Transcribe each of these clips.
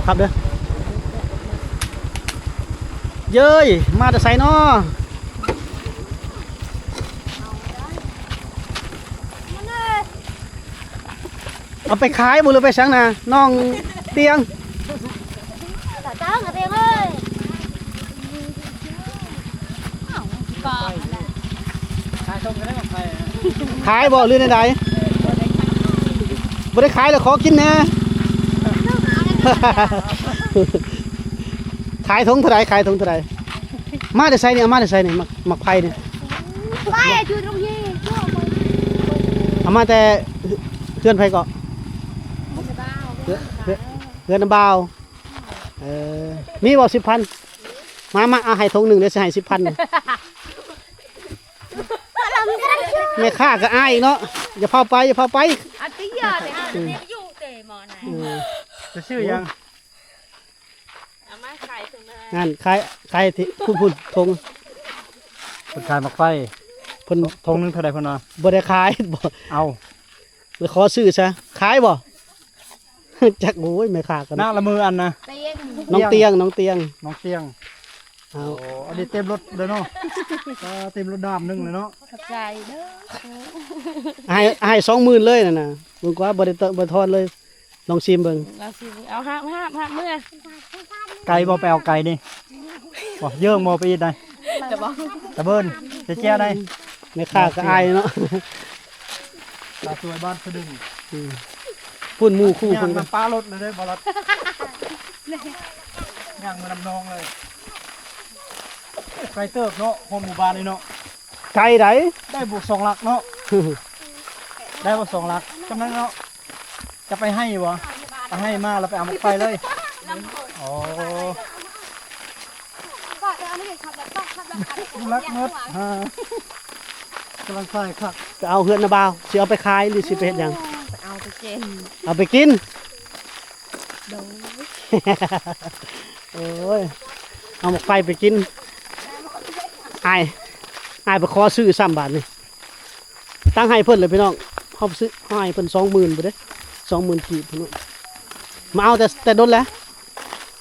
ຄັບເດີ ເຢີ້ຍ ມາແຕ່ໃສນໍ? ເອົາໄປຂາຍບໍ່ ຫຼືໄປສັງນະ ນ້ອງຕຽງ? ຕາຕາງ ຕຽງເອີຍ. ຂາຍບໍ່ ຫຼືແນວໃດ? ບໍ່ໄດ້ຂາຍແລ້ວ ຂໍກິນແດ່. ຂາຍຖົງເທົ່າໃດ? ຂາຍຖົງເທົ່າໃດ? ມາແຕ່ໃສນີ້? ເອົາມາແຕ່ໃສນີ້? ໝາກ ໝາກໄຜ່ນີ້ ໄປຢູ່ໂຮງຮຽນ ເອົາມາແຕ່ເຮືອນໃຜເກາະ? ເຮືອນ ເຮືອນ ເຮືອນນ້ຳບ່າວ. ເອີ ມີບໍ່ ສິບພັນ? ມາ ມາ ເອົາໃຫ້ຖົງໜຶ່ງເດີ ຊິໃຫ້ສິບພັນ. ແມ່ຄ້າກໍອາຍອີກເນາະ. ຢ່າພາໄປ ຢ່າພາໄປ. ອືມ ຈະຊື້ຫຍັງ? ເອົາມາຂາຍຖົງເທົ່າໃດ? ນັ້ນ ຂາຍ ຂາຍທີ່ ພຸ້ນໆ ຖົງ ເພິ່ນຂາຍໝາກໄຟ ເພິ່ນຖົງໜຶ່ງເທົ່າໃດເພິ່ນວ່າ? ບໍ່ໄດ້ຂາຍບໍ່? ເອົາ ແລ້ວຂໍຊື້ຊະ ຂາຍບໍ່? ຈັກ ໂອ້ຍ ແມ່ຄ້າກໍນະ ນາງລະເມີອັນນະ ນ້ອງຕຽງ ນ້ອງຕຽງ ນ້ອງຕຽງ. ເອົາ ໂອ້ ອັນນີ້ເຕັມລົດເລີຍເນາະ. ອ່າ ເຕັມລົດດ້າມໜຶ່ງເລີຍເນາະ. ຂອບໃຈເດີ. ໃຫ້ ໃຫ້ສອງໝື່ນເລີຍນັ້ນນະ. ເບິ່ງກວ່າ ບໍ່ໄດ້ ບໍ່ໄດ້ທອນເລີຍ. ລອງຊີມເບິ່ງ ລອງຊີມເບິ່ງ. ເອົາ ຫາບ ຫາບ ຫາບເມືອ. ໄກບໍ່ ໄປເອົາໄກນີ້? ບໍ່ ເຢີ້ງບໍ່ ໄປອີກໃດ? ຈະບໍ່ ຕະເບີນ ຈະເຈ້ຍໃດ? ແມ່ຄ້າກໍອາຍເນາະ. ຕາສວຍບ້ານສະດຶງ. ອືມ ພຸ້ນໝູ່ຄູ່ເພິ່ນ ຍ່າງນຳປ້າລົດເລີຍເດ້ ບໍ່ລັດ ຍ່າງມານຳນ້ອງເລີຍ. ໄກເຕີບເນາະ ຮອດໝູ່ບ້ານນີ້ເນາະ. ໄກໃດ໋ ໄດ້ບໍ່ສອງຫຼັກເນາະ. ໄດ້ບໍ່ສອງຫຼັກ ຈຳນັ້ນເນາະ. ຈະໄປໄຮ່ບໍ່? ໄປໄຮ່ມາແລ້ວໄປເອົາໝາກໄຟເລີຍ. ອໍ ລັກໝົດ ກຳລັງໃສ່ຄັກ. ຈະເອົາເຮືອນນະບ່າວ ຊິເອົາໄປຂາຍ ຫຼືຊິໄປເຮັດຫຍັງ? ເອົາໄປກິນ ເອົາໄປກິນ. ໂດຍ ໂອ້ຍ ເອົາໝາກໄຟໄປກິນ. ອ້າຍ ອ້າຍໄປຂໍຊື້ຊ້ຳບາດນີ້. ຕັ້ງໃຫ້ເພິ່ນເລີຍພີ່ນ້ອງ. ເຮົາຊື້ ເຮົາໃຫ້ເພິ່ນສອງໝື່ນພຸ້ນເດ້ ສອງໝື່ນກີບພຸ້ນ. ມາເອົາແຕ່ ແຕ່ດົນແລ້ວ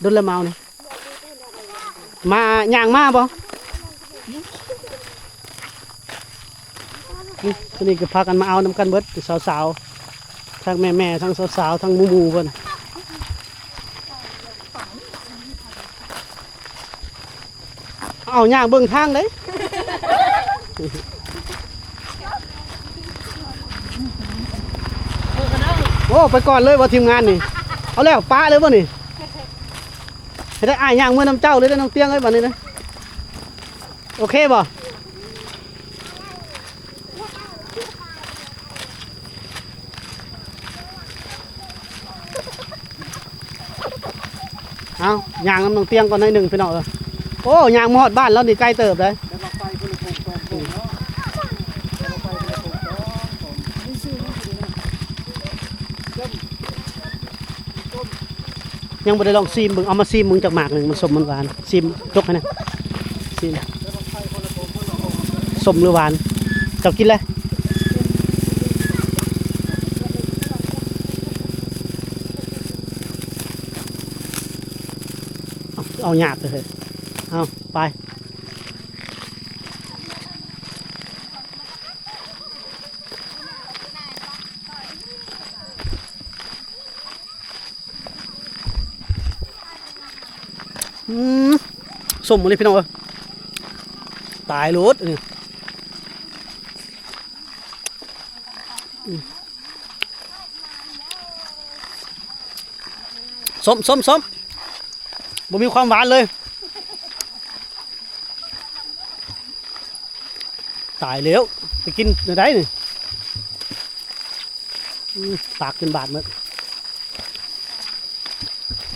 ດົນແລ້ວມາເອົານີ້. ມາ ຍ່າງມາບໍ່? ນີ້ ໂຕນີ້ກໍພາກັນມາເອົານຳກັນເບິດ ສາວໆ ທັງແມ່ໆ ທັງສາວໆ ທັງໝູ່ໆ ເພິ່ນ. ເອົາ ຍ່າງເບິ່ງທາງເດ້. ໂອ້ ໄປກ່ອນເລີຍບໍ່ ທີມງານນີ້? ເອົາແລ້ວ ປະເລີຍບໍ່ນີ້? ໃຫ້ໄດ້ອ້າຍຍ່າງເມືອນຳເຈົ້າເລີຍເດ້ ນ້ອງຕຽງເອີຍ ບາດນີ້ເດ້. ໂອເຄບໍ່? ເອົາ ຍ່າງນຳນ້ອງຕຽງກ່ອນໜ້ອຍໜຶ່ງພີ່ນ້ອງເອີຍ. ໂອ້ ຍ່າງມາຮອດບ້ານແລ້ວນີ້ ໄກເຕີບເດ້. ຍັງບໍ່ໄດ້ລອງຊີມເບິ່ງ ເອົາມາຊີມເບິ່ງຈັກໝາກໜຶ່ງ ມັນສົ້ມມັນຫວານ. ຊີມ ຈົກໃຫ້ແດ່ ຊີມ ສົ້ມຫຼືຫວານ? ເຈົ້າກິນແລ້ວ? ເອົາ ເອົາຍາກເລີຍ ເອົາ ໄປ. ອືມ ສົ້ມອີ່ຫຼີພີ່ນ້ອງເອີຍ ຕາຍໂລດອັນນີ້. ອືມ ສົ້ມ ສົ້ມ ສົ້ມ ບໍ່ມີຄວາມຫວານເລີຍ. ຕາຍແລ້ວ ໄປກິນແນວໃດນີ້? ອືມ ປາກເປັນບາດໝົດ.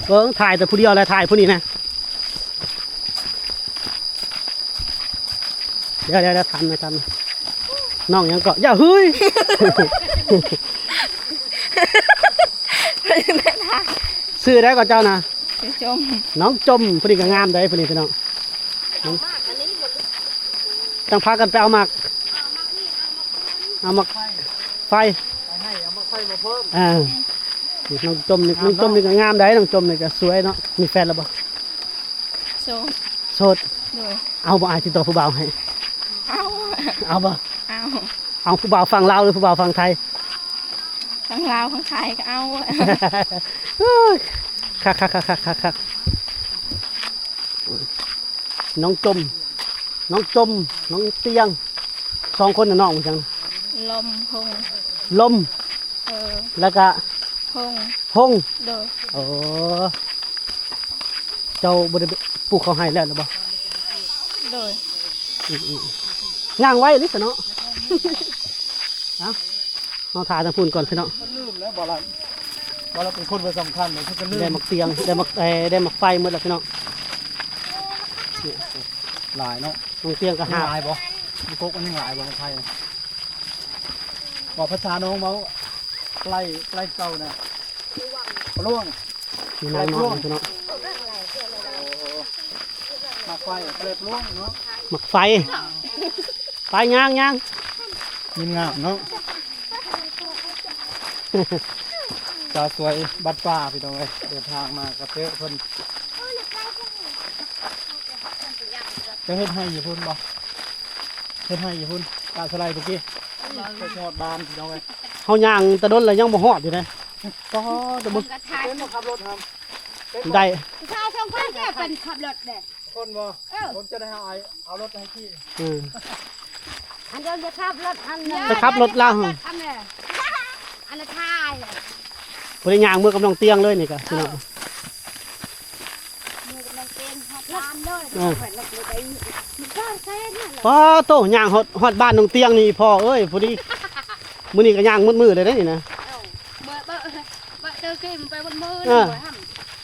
ເບິ່ງ ຖ່າຍແຕ່ຜູ້ດຽວແຫຼະ ຖ່າຍຜູ້ນີ້ນະ. ດຽວໆ ຖາມໜ່ອຍ ຖາມໜ່ອຍ ນ້ອງຫຍັງເກາະ? ຢ່າ ເຮີ້ຍ ຊື່ໃດເກາະເຈົ້ານະ? ຊື່ຈົ່ມ ນ້ອງຈົ່ມ. ຜູ້ນີ້ກໍງາມໃດ໋ ຜູ້ນີ້ພີ່ນ້ອງ ຕ້ອງພາກັນໄປເອົາໝາກ ເອົາໝາກໄຟ ໄຟ ໄປໃຫ້ເອົາໝາກໄຟມາເພີ່ມ ອ່າ. ນີ້ນ້ອງຈົ່ມນີ້ ນ້ອງຈົ່ມນີ້ກໍງາມໄດ໋ ນ້ອງຈົ່ມນີ້ກໍສວຍເນາະ. ມີແຟນແລ້ວບໍ່? ໂສດ ໂສດ. ໂດຍ. ເອົາບໍ່ ອ້າຍຕິດຕໍ່ຜູ້ບ່າວໃຫ້? ເອົາ ເອົາບໍ່? ເອົາ. ເອົາຜູ້ບ່າວຝັ່ງລາວ ຫຼືຜູ້ບ່າວຝັ່ງໄທ? ຝັ່ງລາວຝັ່ງໄທກໍເອົາ. ເອີຍ ຄັກໆໆໆໆ ນ້ອງຈົ່ມ ນ້ອງຈົ່ມ ນ້ອງຕຽງ ສອງຄົນນະ ນ້ອງຫຍັງ? ລົມ ພົງ ລົມ ເອີ ແລ້ວກະ ພົງ ພົງ. ໂດຍ. ໂອ້ ເຈົ້າບໍ່ໄດ້ປູກເຂົ້າໄຮ່ແລ້ວ ແລ້ວບໍ່? ໂດຍ. ອືມໆ ຍ່າງໄວເລີຍຊະເນາະ. ເອົ້າ ເຮົາຖ້າທາງພຸ້ນກ່ອນພີ່ນ້ອງ. ລືມແລ້ວ ບໍ່ລະ ບໍ່ລະເປັນຄົນບໍ່ສຳຄັນ ເພິ່ນກໍລືມ. ໄດ້ໝາກຕຽງ ໄດ້ໝາກ ເອີ ໄດ້ໝາກໄຟໝົດແລ້ວພີ່ນ້ອງ. ຫຼາຍເນາະ ໝາກຕຽງກໍຫາບ. ຍັງຫຼາຍບໍ່? ຢູ່ກົກມັນຍັງຫຼາຍບໍ່ ໝາກໄຟ? ເວົ້າພາສານ້ອງເວົ້າ ໄລ່ ໄລ່ເກົ່ານະ ປະຫຼວງ. ມີນາງນ້ອຍພີ່ນ້ອງ. ໂອ້ ໝາກໄຟ ເປັນຫຼວງເນາະ ໝາກໄຟ. ໄປຍ່າງໆ ຍິນງາມເນາະ. ສາວສວຍບ້ານປ່າພີ່ນ້ອງເອີຍ ເດີນທາງມາກໍເຈີເພິ່ນ. ເຈົ້າເຮັດໄຮ່ຢູ່ພຸ້ນບໍ່? ເຮັດໄຮ່ຢູ່ພຸ້ນ ກະສະໄລເມື່ອກີ້ ບໍ່ ໄປຮອດບ້ານພີ່ນ້ອງເອີຍ. ເຮົາຍ່າງແຕ່ດົນແລ້ວຍັງບໍ່ຮອດຢູ່ເດ້. ກໍແຕ່ບໍ່ ເປັນບໍ່ຂັບລົດຫຳ? ໄດ້ ຜູ້ຊາຍສອງຄົນກໍເປັນຂັບລົດເດ້. ຄົນບໍ່? ເອີ ຄົນຈະໄດ້ເອົາ ເອົາລົດໃຫ້ຂີ່. ເອີ ອັນດຽວຈະຂັບລົດ ອັນ ໄປຂັບລົດລາວ ອັນ ອັນນັ້ນຖ່າຍ ບໍ່ໄດ້ຍ່າງເມືອກັບນ້ອງຕຽງເລີຍນີ້ກະ ເອີ ພີ່ນ້ອງ. ເອີ ປາໂຕ ຍ່າງຮອດ ຮອດບ້ານນ້ອງຕຽງນີ້ພໍ່ເອີຍ. ພໍດີ ມື້ນີ້ກໍຍ່າງໝົດມື້ເລີຍເດ້ນີ້ນະ. ເອີ ເບິ່ງ ເບິ່ງ ເບິ່ງ ເຈົ້າຂີ່ໄປໝົດມື້ ເອີ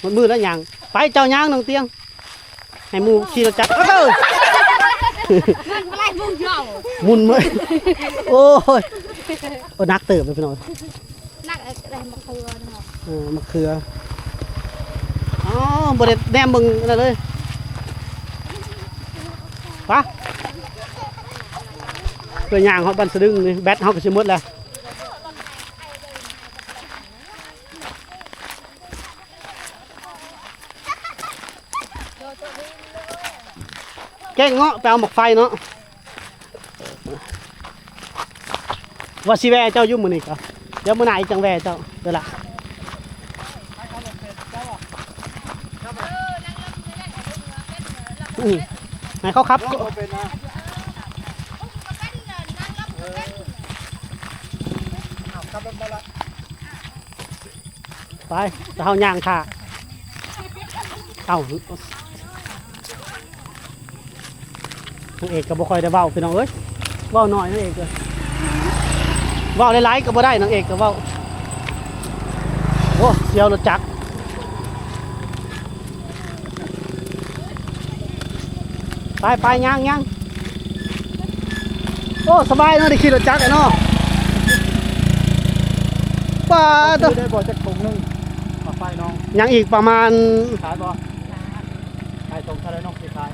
ໝົດມື້ແລ້ວຍ່າງ. ໄປ ເຈົ້າຍ່າງ ນ້ອງຕຽງ ໃຫ້ໝູ່ຂີ່ລົດຈັກ. ເອີ ມັນບໍ່ໄດ້ໝູ່ເຈົ້າ ໝຸນເໝີຍ. ໂອ້ຍ ໂອ້ ໜັກເຕີບເລີຍພີ່ນ້ອງ. ໜັກ ໄດ້ໝາກເຂືອເນາະ. ເອີ ໝາກເຂືອ. ອໍ ບໍ່ໄດ້ແນມເບິ່ງອັນນັ້ນເລີຍ. ປະ ເພື່ອຍ່າງຮອດບ້ານສະດຶງນີ້ ແບັດເຮົາກໍຊິໝົດແລ້ວ. ແກງເງາະ ໄປເອົາໝາກໄຟເນາະ. ວ່າຊິແວ່ເຈົ້າຢູ່ມື້ນີ້ກໍ ດຽວມື້ໜ້າອີກຈັ່ງແວ່ເຈົ້າເດີລະ. ອື ໃຫ້ເຂົາຂັບ. ເປັນນະ ເອີ ຂັບລົດມາລະ. ໄປ ແຕ່ເຮົາຍ່າງຖ້າ. ເອົ້າ ນາງເອກກໍບໍ່ຄ່ອຍໄດ້ເວົ້າພີ່ນ້ອງເອີຍ ເວົ້າໜ້ອຍນາງເອກເອີຍ ເວົ້າຫຼາຍໆກໍບໍ່ໄດ້ ນາງເອກກໍເວົ້າ. ໂອ້ ສຽວລົດຈັກ. ໄປໆ ຍ່າງໆ. ໂອ້ ສະບາຍເນາະ ໄດ້ຂີ່ລົດຈັກແລ້ວເນາະ. ປາໂຕ ໄດ້ບໍ່ຈັກຖົງໜຶ່ງ ມາໄຟນ້ອງ? ຍັງອີກປະມານ ຂາຍບໍ່? ຂາຍຖົງເທົ່າໃດນ້ອງຊິຂາຍ?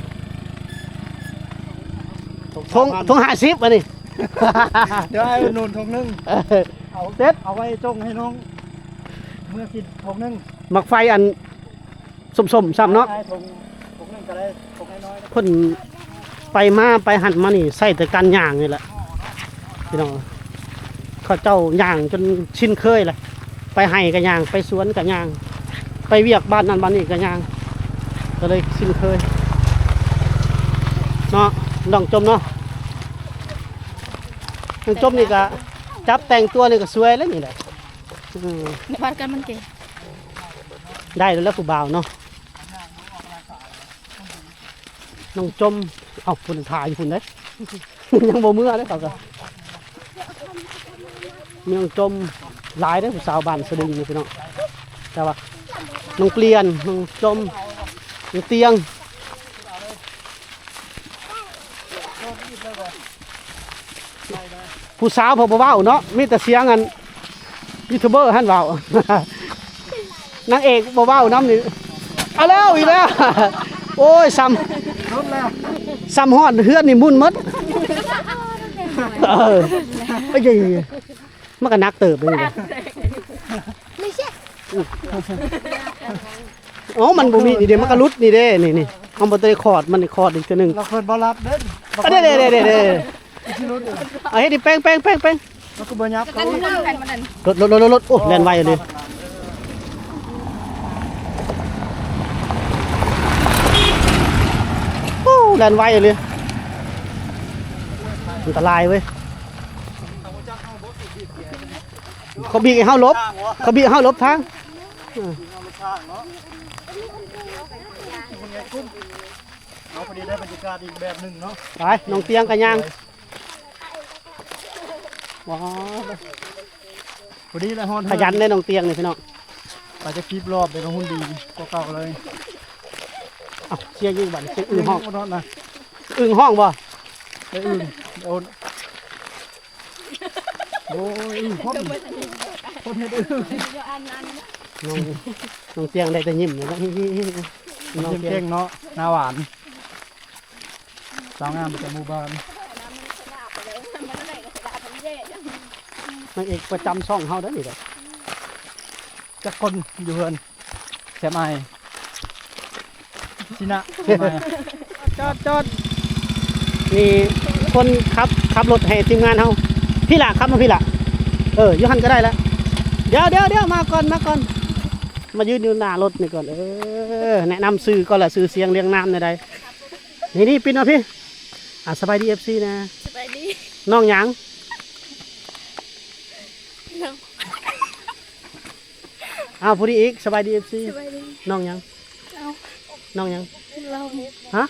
ຖົງ ຖົງຫ້າສິບອັນນີ້. ດຽວອ້າຍອຸດໜູນຖົງໜຶ່ງ. ເອີ ເອົາ ເດັດ ເອົາໄວ້ຈົ່ງໃຫ້ນ້ອງເມືອກິນຖົງໜຶ່ງ. ໝາກໄຟອັນ ສົ້ມໆຊ້ຳເນາະ. ໄດ້ ຖົງ ຖົງໜຶ່ງກໍໄດ້ ຖົງນ້ອຍໆ. ເພິ່ນໄປມາ ໄປຫັ້ນມານີ້ ໃຊ້ແຕ່ການຍ່າງນີ້ແຫຼະພີ່ນ້ອງ. ເຂົາເຈົ້າຍ່າງຈົນຊິນເຄີຍແຫຼະ ໄປໄຮ່ກໍຍ່າງ ໄປສວນກໍຍ່າງ ໄປວຽກບ້ານນັ້ນບ້ານນີ້ກໍຍ່າງ ກໍເລີຍຊິນເຄີຍເນາະ ນ້ອງຈົ່ມເນາະ. ນ້ອງຈົ່ມນີ້ກໍຈັບແຕ່ງຕົວນີ້ກໍສວຍແລ້ວນີ້ແຫຼະ. ອືມ ໃນບ້ານກັນມັນເກ ໄດ້ແລ້ວຜູ້ບ່າວເນາະ. ນ້ອງຈົ່ມ ເອົ້າ ພຸ້ນຖ່າຍຢູ່ພຸ້ນເດ້ ຍັງບໍ່ເມືອເດ້ເຂົາກໍ. ນ້ອງຈົ່ມຫຼາຍເດ້ ຜູ້ສາວບ້ານສະດຶງນີ້ພີ່ນ້ອງ. ແຕ່ວ່ານ້ອງປ່ຽນ ນ້ອງຈົ່ມ ນ້ອງຕຽງ ຜູ້ສາວເພິ່ນບໍ່ເວົ້າເນາະ ມີແຕ່ສຽງອັນຢູທູບເບີຫັ້ນເວົ້າ. ນາງເອກບໍ່ເວົ້ານຳນີ້. ເອົາແລ້ວອີກແລ້ວ. ໂອ້ຍ ຊ້ຳ ຊ້ຳຮອດເຮືອນນີ້ໝຸ່ນໝົດ. ເອີ ເອີຍ ມັນກໍໜັກເຕີບເດ້. ໄມ່ເຊັດ ເອົ້າ ມັນບໍ່ມີນີ້ເດ້ ມັນກໍຫຼຸດນີ້ເດ້ ນີ້ໆ ເຮົາບໍ່ໄດ້ຂອດ ມັນຂອດອີກເທື່ອໜຶ່ງ ລະເພິ່ນບໍ່ລັບເດ້ ອັນນີ້ເດ້ໆໆ ຊິຫຼຸດ ເອົາເຮັດອີກ ແປງໆໆໆ ມັນກໍບໍ່ຫຍັບ ລົດໆໆໆ ໂອ້ ແລ່ນໄວອີ່ຫຼີ ໂອ້ ແລ່ນໄວອີ່ຫຼີ ອັນຕະລາຍເວີຍ ເຂົາບີກໃຫ້ເຮົາຫຼົບ ເຂົາບີກໃຫ້ເຮົາຫຼົບທາງ ເອົາ ພໍດີໄດ້ບັນຍາກາດອີກແບບໜຶ່ງເນາະ ໄປ ນ້ອງຕຽງກໍຍ່າງ ວ້າວ ພໍດີແລ້ວຮອດ ຂະຫຍັນເດ້ນ້ອງຕຽງນີ້ພີ່ນ້ອງ ໄປຈັກສິບລອບເດ້ກໍຫຸ່ນດີກວ່າເກົ່າເລີຍ ເອົ້າ ສຽງອີກບັດ ສຽງອຶ່ງຮ້ອງ ສຽງບໍ່ຮອດນະ ອຶ່ງຮ້ອງບໍ່ ໄດ້ອຶ່ງ ໂດນ ໂອ້ຍ ຄົນ ຄົນເຮັດອຶ່ງ ນ້ອງ ນ້ອງຕຽງໄດ້ແຕ່ຍິ້ມເນາະ ນ້ອງຕຽງເກັ່ງເນາະ ໜ້າຫວານ ສາວງາມປະຈຳໝູ່ບ້ານ ນາງເອກປະຈຳຊ່ອງເຮົາເດ້ນີ້ເດ້ ຈັກຄົນຢູ່ເຮືອນ ແຊມອາຍ ຊິນະ ແຊມອາຍ ຈອດ ຈອດ ນີ້ຄົນຂັບ ຂັບລົດໃຫ້ທີມງານເຮົາ ພີ້ລະ ຂັບມາພີ້ລະ ເອີ ຢູ່ຫັ້ນກໍໄດ້ລະ ດຽວ ດຽວ ດຽວ ມາກ່ອນ ມາກ່ອນ ມາຢືນຢູ່ໜ້າລົດນີ້ກ່ອນ ເອີ ແນະນຳຊື່ກ່ອນລະ ຊື່ສຽງລຽງນາມແນວໃດ ນີ້ໆ ປິດມາພີ້ ອ່າ ສະບາຍດີ ເອັຟຊີ ນະ ສະບາຍດີ ນ້ອງຫຍັງ? ນ້ອງ ອ້າວ ຜູ້ນີ້ອີກ ສະບາຍດີ ເອັຟຊີ ສະບາຍດີ ນ້ອງຫຍັງ? ເອົ້າ ນ້ອງຫຍັງ? ລົມ ຮະ?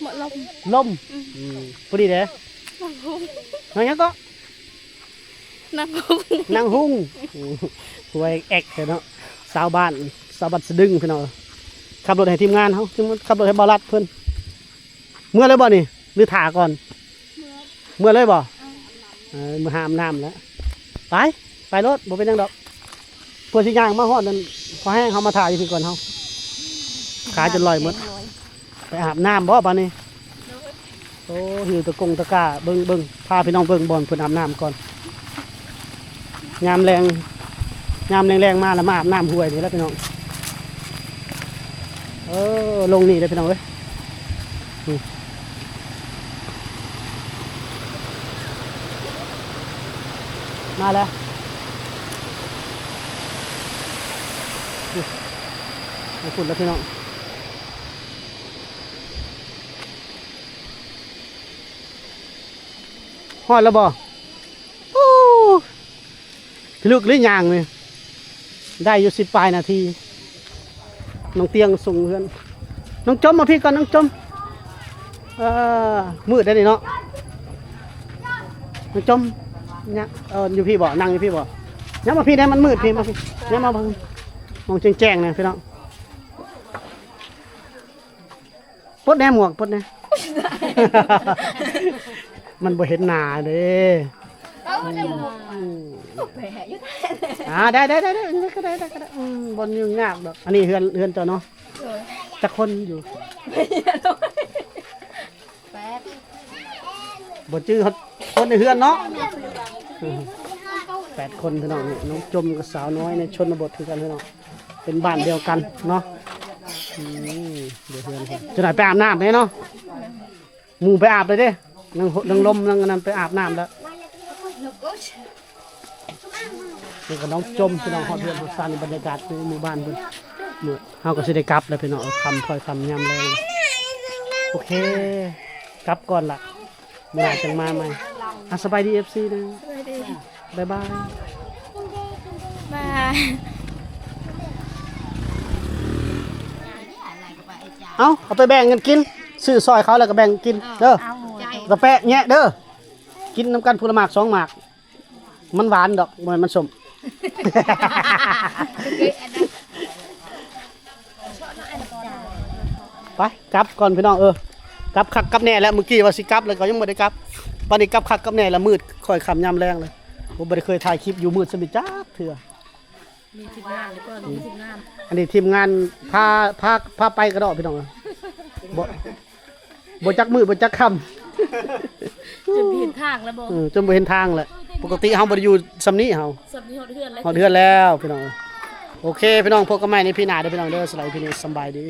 ໝົດລົມ ລົມ ອືມ ອືມ ຜູ້ນີ້ເດ້? ນ້ອງຫຍັງເກາະ? ນາງຮຸ່ງ ນາງຮຸ່ງ ອືມ ຫົວແອກແທ້ເນາະ ຊາວບ້ານ ຊາວບ້ານສະດຶງພີ່ນ້ອງ ຂັບລົດໃຫ້ທີມງານເຮົາ ທີມງານຂັບລົດໃຫ້ບ່າວລັດເພິ່ນ ເມືອແລ້ວບໍ່ນີ້ ຫຼືຖ້າກ່ອນ? ເມືອ ເມືອເລີຍບໍ່? ເອີ ເອີ ເມືອຫາອາບນ້ຳແລ້ວ ໄປ ໄປໂລດ ບໍ່ເປັນຫຍັງດອກ ເພື່ອຊິຍ່າງມາຮອດນັ້ນ ພໍແຮງເຮົາມາຖ້າຢູ່ພີ້ກ່ອນເຮົາ ຂາຈົນລອຍໝົດ ໄປອາບນ້ຳບໍ່ບາດນີ້? ໂອ້ ຫິ້ວຕະກົງຕະກ້າ ເບິ່ງ ເບິ່ງ ພາພີ່ນ້ອງເບິ່ງບ່ອນເພິ່ນອາບນ້ຳກ່ອນ ຍາມແລງ ຍາມແລງໆ ມາລະມາອາບນ້ຳຫ້ວຍນີ້ລະພີ່ນ້ອງ ເອີ ລົງນີ້ເດ້ພີ່ນ້ອງເອີຍ ມາແລ້ວ ໄປພຸ້ນແລ້ວພີ່ນ້ອງ ຮອດແລ້ວບໍ່? ໂອ້ ພິລຶກຫຼືຍ່າງນີ້ ໄດ້ຢູ່ສິບປາຍນາທີ ນ້ອງຕຽງສົ່ງເຮືອນ ນ້ອງຈົ່ມມາພີ້ກ່ອນ ນ້ອງຈົ່ມ ເອີ ມືດໄດ໋ນີ້ເນາະ ນ້ອງຈົ່ມ ເອີ ຢູ່ພີ້ບໍ່? ນັ່ງຢູ່ພີ້ບໍ່? ຍັບມາພີ້ແດ່ ມັນມືດພີ້ ມາພີ້ ຍັບມາເບິ່ງ ມອງແຈ້ງໆ ນະພີ່ນ້ອງ. ປົດແດ່ໝວກ ປົດແດ່ ມັນບໍ່ເຫັນໜ້າເດ້ ເອົາແດ່ໝວກ ອືມ ແປະຢູ່ແທ້ ອ່າ ໄດ້ ໄດ້ ໄດ້ ໄດ້ ກໍໄດ້ ໄດ້ ກໍໄດ້ ອືມ ບໍ່ຫຍຸ້ງຍາກດອກ ອັນນີ້ເຮືອນ ເຮືອນເຈົ້າເນາະ ໂດຍ ຈັກຄົນຢູ່? ແປດ ບໍ່ຈື່ຄົນໃນເຮືອນເນາະ ແປດຄົນພີ່ນ້ອງ ນ້ອງຈົ່ມກັບສາວນ້ອຍໃນຊົນນະບົດຄືກັນພີ່ນ້ອງ ເປັນບ້ານດຽວກັນເນາະ ອືມ ດຽວເຮືອນ ຈະໄດ້ໄປອາບນ້ຳເດ້ເນາະ ໝູ່ໄປອາບເລີຍເດ້ ນາງ ນາງລົມ ນາງອັນນັ້ນໄປອາບນ້ຳແລ້ວ ນີ້ກໍນ້ອງຈົ່ມ ພີ່ນ້ອງ ຮອດເຮືອນຮອດຊານ ບັນຍາກາດໃນໝູ່ບ້ານເພິ່ນ ເຮົາກໍຊິໄດ້ກັບແລ້ວພີ່ນ້ອງ ຄ່ຳ ຄ່ອຍຄ່ຳຍາມແລງ ໂອເຄ ກັບກ່ອນລະ ມື້ໜ້າຈັ່ງມາໃໝ່ ອ່ະ ສະບາຍດີ ເອັຟຊີ ນະ ສະບາຍດີ ບາຍບາຍ ບາຍ ເອົາ ເອົາໄປແບ່ງກັນກິນ ຊື້ຊ່ອຍເຂົາແລ້ວກໍແບ່ງກິນເດີ ເອົາ ກະແປະແຍະເດີ ກິນນຳກັນຜູ້ລະໝາກສອງໝາກ ມັນຫວານດອກ ບໍ່ແມ່ນມັນສົ້ມ ໄປ ກັບກ່ອນພີ່ນ້ອງເອີຍ ກັບຄັກກັບແນ່ແລ້ວ ມື້ກີ້ວ່າຊິກັບແລ້ວກໍຍັງບໍ່ໄດ້ກັບ ບັດນີ້ກັບຄັກກັບແນ່ແລ້ວ ມືດຄ່ອຍຄ່ຳຍາມແລງເລີຍ ບໍ່ ບໍ່ໄດ້ເຄີຍຖ່າຍຄລິບຢູ່ມືດສ່ຳນີ້ຈັກເທື່ອ ມີທີມງານເດ້ ມີທີມງານ ອັນນີ້ທີມງານພາ ພາ ພາໄປກະດອກພີ່ນ້ອງ ບໍ່ ບໍ່ຈັກມື້ບໍ່ຈັກຄ່ຳ ຈົນບໍ່ເຫັນທາງແລ້ວບໍ່ ເອີ ຈົນບໍ່ເຫັນທາງແລ້ວ ປົກກະຕິເຮົາບໍ່ໄດ້ຢູ່ສ່ຳນີ້ເຮົາ ສ່ຳນີ້ຮອດເຮືອນແລ້ວ ຮອດເຮືອນແລ້ວພີ່ນ້ອງ ໂອເຄພີ່ນ້ອງ ພົບກັນໃໝ່ໃນອີພີໜ້າເດີພີ່ນ້ອງເດີ. ສຳລັບອີພີນີ້ສຳບາຍດີ.